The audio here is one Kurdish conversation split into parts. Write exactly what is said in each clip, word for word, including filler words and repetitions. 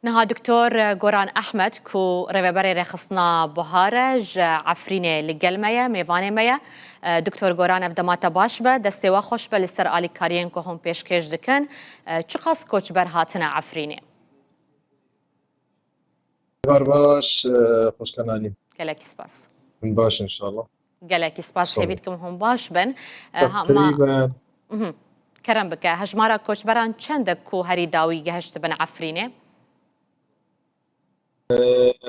Niha Doktor Goran Ehmed ku rêveberê rêxistina Buhar e, ji Efrînê li gel me ye, mêvanê me ye. Doktor Goran, ev dema te baş be, destê we xweş be li ser alîkariyên ku hûn pêşkêş dikin. Çiqas koçber hatine Efrînê? Bar baş, e, xweşka Nalîn. Gelekî spas. Hûn baş inşallah. Gelekî spas, hêvî dikim hûn baş bin. E, ha, ma, mhm. Kerem bike, hejmara koçberan çend e ku herî dawî gehiştibin Efrînê? E,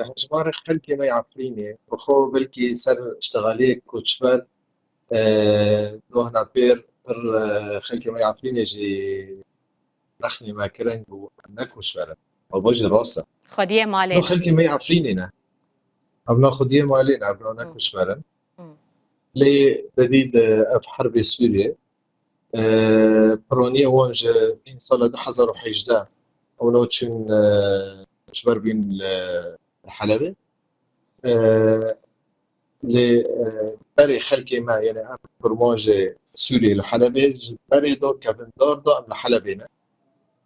hejmarê xelkê me yê Efrînê, bi xwe belkî ser iştixaliyê koçber, e, dohna pêr pir, e, xelkê me yê Efrînê jî rexnê me kirin ku em ne koçber in. Ew jî rast e. Xwediyê malê. No xelkê me yê Efrînê ne. Ev na xwediyê malê ne, ev na ne koçber in. Lê te dît, e, ev herbê Sûriyê, e, piraniyê wan ji bîn sala du hezar û hejdeh ew na çûn, e, koçber bîn li Helebê. E, Lê, e, berê xelkê me, yani ev kurmanjê Sûriyê li Helebê, ji berê de kevindar de em li Helebê ne.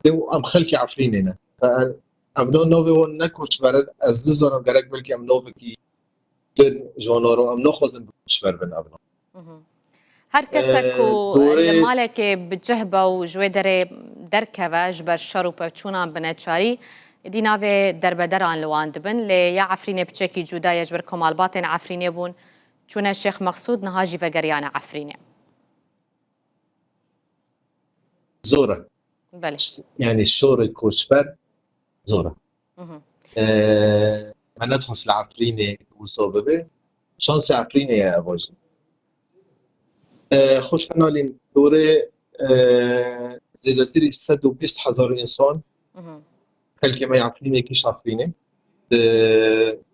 Lê û em xelkê Efrînê ne. Fe em, em no navê wan ne koçber in, ez nizanim gerek belkî em navekî din ji wan re, em naxwazin koçber bin ev nav. Mhm. Her kesek Ee, ku dorê li malekê bi cih be û ji wê derê derkeve ji ber şer û pevçûnan bi neçarî, êdî navê derbederan li wan dibin. Lê ya Efrînê piçekî cuda ye, ji ber ku malbatên Efrînê bûn, çûne Şêx Meqsûd, niha jî vegeriyane Efrînê. Zor e. Belê. Yani şorê koçber zor e. Mhm. Ee, me nedixwest li Efrînê wisa bibe. Şansê Efrînê ye eva jî. Ee, xweşka Nalîn, dorê, ee, zêdetirî sed û bîst hezar însan Mhm. xelkê me yê Efrînê kişt Efrînê di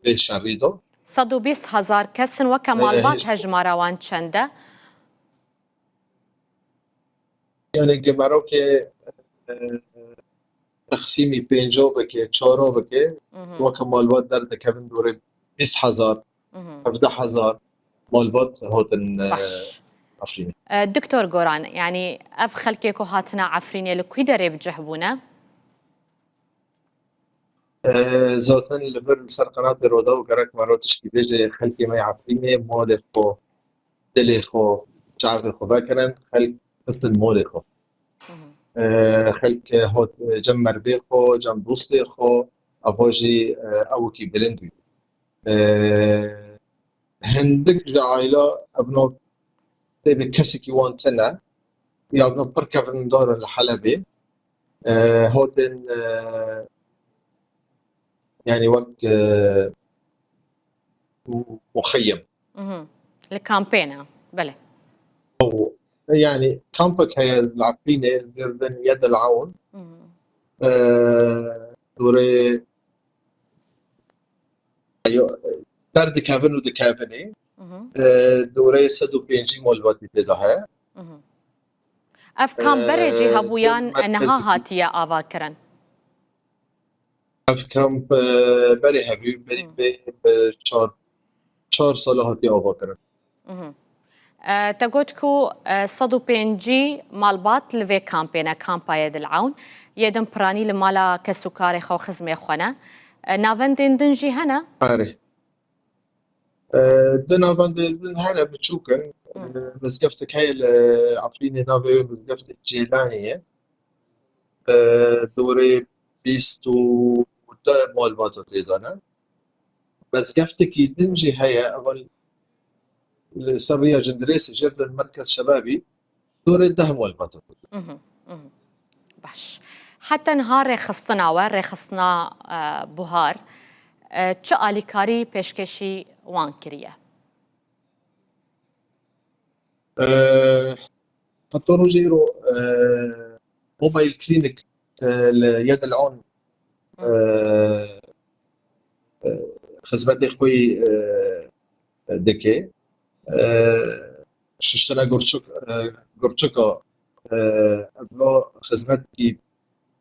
vê şerî de. Sed û bîst hezar kes in, weke Ee, malbat hej- hejmara wan çend e? Yani gemerokê, e, teqsîmî pênca bike, çara bike, Mhm. weke malbat derdikevin dorê bîst hezar, Mhm. hevdeh hezar malbat hatin, e, Baş. Efrînê. E, Doktor Goran, yani ev xelkê ku hatine Efrînê li kû derê bi cih bûne? E, zaten li vir li ser qenatê Roda û gerek me re tişkî bêje, xelkê me yê Efrînê malê xwe, dilê xwe, çavê xwe vekirin, xelk xistin malê xwe. Mhm. E, xelk hat, e, cem merivê xwe, cem dostê xwe, eva jî, e, ewekî bilind bû. E, hindik ji aîla evno tê bi kesekî wan tune, ya evno pir kevindar in li Helebê. E, hatin, e, yani wek, e, mu-, muxeyyem. Mhm. Li kampê ne, belê. Ew, yani kampek heye li Efrînê, li Yed el Awn. Mhm. E, dorê, yo, derdikevin û dikevin ê. Mhm. E, dorê sed û pêncî malbatî tê de heye. Mhm. Ev kamp berê jî E, hebûyan niha hatiye avakirin? Ev kamp, e, berê hebû, berî Hmm. vê, e, çar, çar sala hatiye avakirin. Mhm. E, te got ku, e, sed û pêncî malbat li vê kampê ne, kampa Yed el Awn. Yê din piranî li mala kes û karê xwe û xizmê xwe ne. E, navendên din jî hene? Erê. E, di navendên din hene biçûk in. Hmm. E, mizgeftek heye li Efrînê, navê wê mizgeftê Cêlanê ye. E, dorê bîst û du malbata tê de ne. Mizgeftekî din jî heye, ev li ser riya Cindirêsê, jêr din Merkez Şebabî, dorê deh malbata tê de. Mhm, mhm. Baş. Heta niha rêxistina we, rêxistina, e, Buhar, e, çi alîkarî pêşkêşî wan kiriye? E, heta rojê îro, e, Mobile Clinic, e, li Yed el Awn, e, e, xizmetê xwe yî, e, dike. E, şiştina gurçik, e, gurçika, e, ev xizmetkî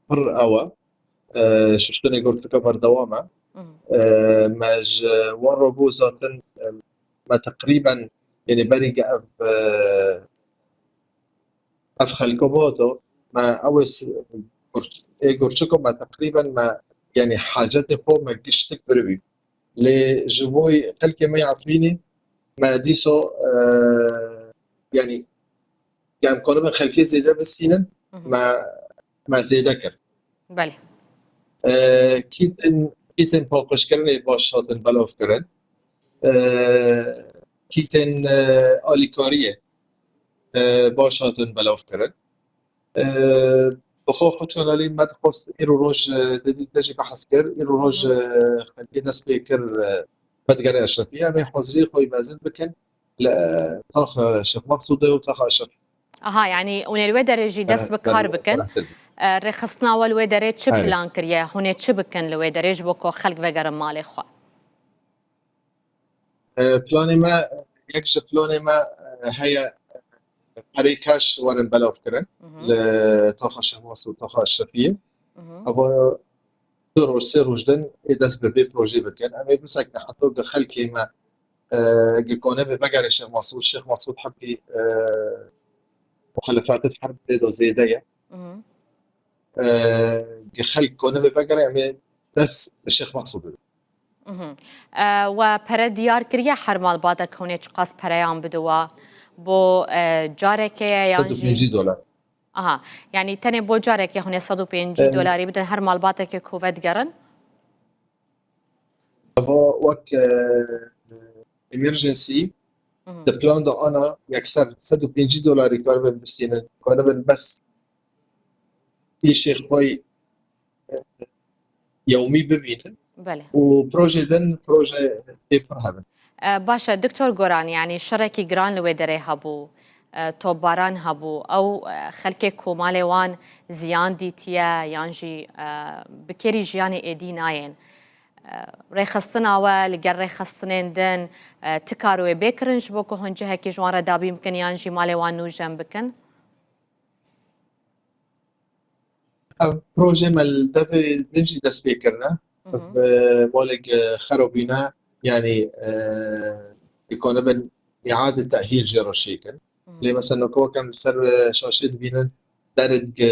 pir ew e. E, şiştinê gurçika berdewam e. Mhm. E, me ji wan re bû zaten, e, me teqrîben, yani berî ge ev, e, ev xelko bihata, me ew ê s-, gurç-, ê gurçiko me teqrîben me yanî hacetê xwe me giştik biribî. Lê ji bo xelkê me yê Efrînê me dîso, e, yanî, yanî em kanibin xelkê zêde bistînin, Hı hı. me, me zêde kir. Belê. E, kîtin, kîtin paqijkirinê baş hatin belavkirin. E, kîtin, e, alîkariyê, e, baş hatin belavkirin. E, bi xwe xwe çalalî me dixwest îro roj, e, dê-, dê jî behs kir, îro roj, Hı hı. e, xelkê dest pê kir, e, vedigere Eşrefiyê. Em ê haziriyê xwe yî mezin bikin li, e, taxa Şêx Mexsûdê û taxa Eşrefiyê. Aha, yanî hûn ê li wê derê jî dest bi kar bikin. E, rêxistina we li wê derê çi Hayır. plan kiriye? Hûn ê çi bikin li wê derê ji bo ku xelk vegerin malê xwe? E, planê me, yek ji planê me, e, heye, e, perê keş werin belavkirin Hı hı. li taxa Şêx Mexsûd û taxa Eşrefiyê. Hı hı. Eva du roj, sê roj din ê dest bi vê projeyê bikin. Em ê bisekine heta ku xelkê me, e, gi kanibê vegerê Şêx Mexsûd, Şêx Mexsûd hebî, e, muxalefetê herb lê de zêde ye. Hı hı. E, gi xelk kanibê vegere em ê dest bi Şêx Mexsûd bidin. Mhm. E, we pere diyar kiriye her malbatek hûn ê çiqas pereyan bidin wan? Bo, e, carekê ye yan jî? Sed û pêncî dolar. Aha, yanî tenê bo carekê hûn ê sed û pêncî Em. dolarî bidin her malbatekê ku vedigerin? Eva wek, e, emergency Mhm. di plan de ana yekser sed û pêncî dolarî karibin bistînin, karibin bes îşê xwe yewmî bibînin Belê. û proje din, proje tê pir hebin. E, baş e, Doktor Goran, yanî şerekî giran li wê derê hebû, e, topbaran hebû. Ew, e, xelkê ku malê wan ziyan dîtiye yan jî, e, bi kêrî jiyanê êdî nayên. E, rêxistina we li gel rêxistinên din, e, ti kar wê bê kirin ji bo ku hûn cihekî ji wan re dabîn bikin yan jî malê wan nûjen bikin? Ev proje me li devê din jî dest pê kirine. Hı hı. Ev, e, malek, e, xerabîne, yanî, e, dikanibin îade tehîl jê re çêkin. Hı hı. Lê mesela ku wek em li ser, e, şaşê dibînin, derin gi,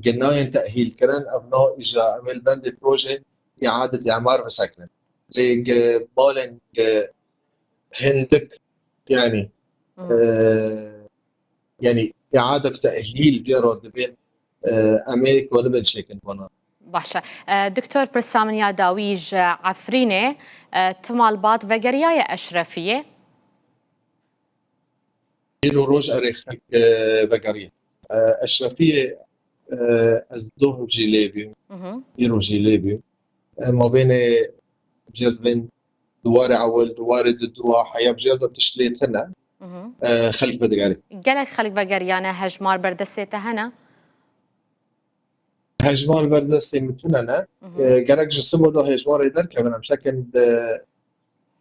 gi nayên tehîl kirin, ev na îja em ê li bendê proje îade îmar bisekinin. Lê gi malên gi hindik, yanî, Hı. e, yanî îadek tehîl jê re dibên, e, em ê kanibin çêkin vana. Baş e. E, Doktor, pirsa min ya dawî ji Efrînê, e, ti malbat vegeriyaye Eşrefiyê? Îro roj erê xelk, e, vegeriye. E, Eşrefiyê, e, ez doh jî lê bûm. Hı hı. Îro jî lê bûm. E, mabênê cerdvên Diwarê ewil, diwarê diduwa, heya bi jêr de tişt lê tune, Hı hı. e, xelk vedigerî. Gelek xelk vegeriyane, hejmar berdestê te hene? Hejmar berdestê min tune ne. Hı hı. E, gerek ji sibo de hejmarê derkevin, em çekin de,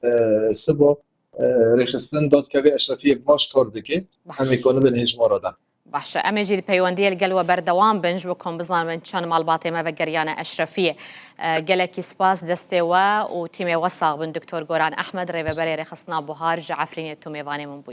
e, sibo, e, rêxistin dadkevê Eşrefiyê baş kar dike. Baş. Em ê kanibin hejmara de. Baş e, em ê jî di peywendiyê li gel we berdewam bin, ji bo ku em bizanibin çend malbatê me vegeriyane Eşrefiyê. E, gelekî spas, destê we û tîmê we sax bin. Doktor Goran Ehmed, rêveberê Rêxistina Buhar ji Efrînê, tu mêvanê min bûyî.